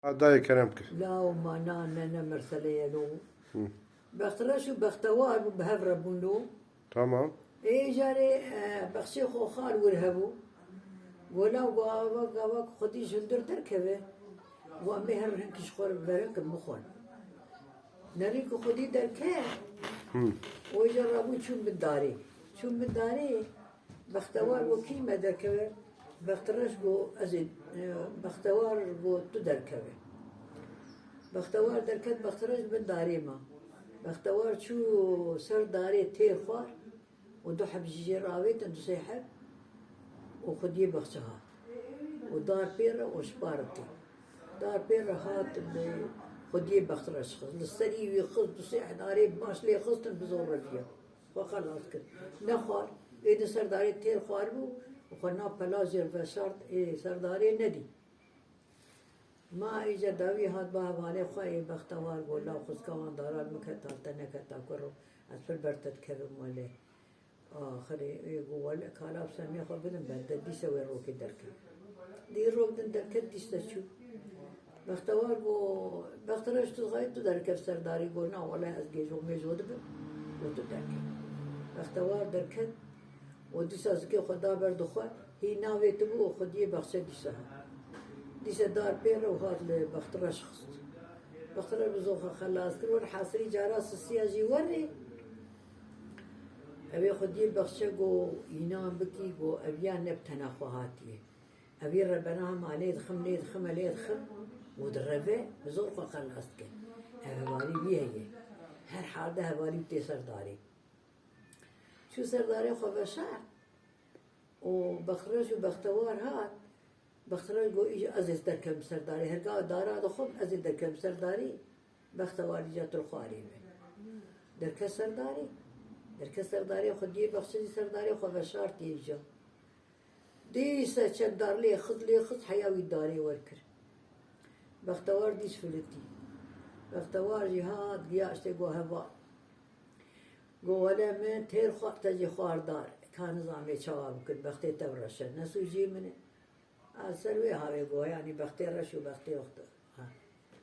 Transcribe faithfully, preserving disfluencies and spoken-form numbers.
Ha, dayê kerem kir. Law ma na ne ne mersele ye lo. Bextreş û bextewar bû bi hev re bûn lo. Tamam. Ê carê e, bexçê xwe xal wir hebû. Go law go ava gava ku xwedî ji hundir derkeve. Go em ê her hinkî ji xwe verin kin bixwin. Nerî ku xwedî derke. Û îcar rabû çûn bin darê. Çûn bin darê. Bextewar got, kî me derkeve? Bextreş got, ez ê, e, Bextewar got, tu derkeve. Bextewar derket, Bextreş bin darê ma. Bextewar çû ser darê têr xwar û du heb jî jê re avêtin, du sê heb û xwediyê bexçe hat. Û dar pê re û ji par tê. Dar pê re hat li xwediyê Bextreş xist. Li serî wî xist, du sê hedarê baş lê xistin bi zor reviya. Xwe xelas kir. Nexwar. Ê di serdarê têr xwar bû û xwe nav pela jê veşart, ê serdarê nedî. Ma îca dawî hat ba hevalê xwe, ê bextewar got, law xwizka wan daran min keta te neketa kuro, ez pir ber te dikevim welê. Axirê ê got, welê kala bi semê xwe bidin ber te, dîse wê rokê derket. Dî rok din derket, dîse çû. Bextewar got, Bextreş tu dixwayî tu derkev serdarî? Got, na wele ez gêjo mêjo dibim. Got, tu derkev. Bextewar derket û dîsa zikê xwe da ber dixwe, hî navê tu bû û xwediyê bexçe dîsa hat. Dîse dar pê re û hat li Bextreş xist. Bextreş bi zor xwe xelas kir, welhasirî cara sisiya jî werê. Ew ê xwediyê bexçe got, înan bikî, got, ev ya ne bi tena xwe hatiye. Evî rebena hema lê dixim, lê dixim, lê dixim û direve, bi zor xwe xelas dike. Ev hevalî wî heye. Her hal de hevalî tê ser darê. Çû ser darê xwe veşart û Bextreş û Bextewar hat. Bextreş got, îja ez ê derkevim ser darê. Herga dara dixwim, ez ê derkevim ser darê. Bextewar îca tu li xwarê be. Derket ser darê. Derket ser darê, xwediyê bexçe jî ser darê xwe veşartiye îca. Dîse çend dar lê xist, lê xist, heya wî darê wer kir. Bextewar dîs filitî. Bextewar jî hat, giya işte got, heval. Got, wele min têr xwar, te jî xwar dar. Ka nizamê çawa bikin, bextê te bi reş e. Ne sûcî min e. A ser wê havê got, yanî bextê reş û bextê wextê.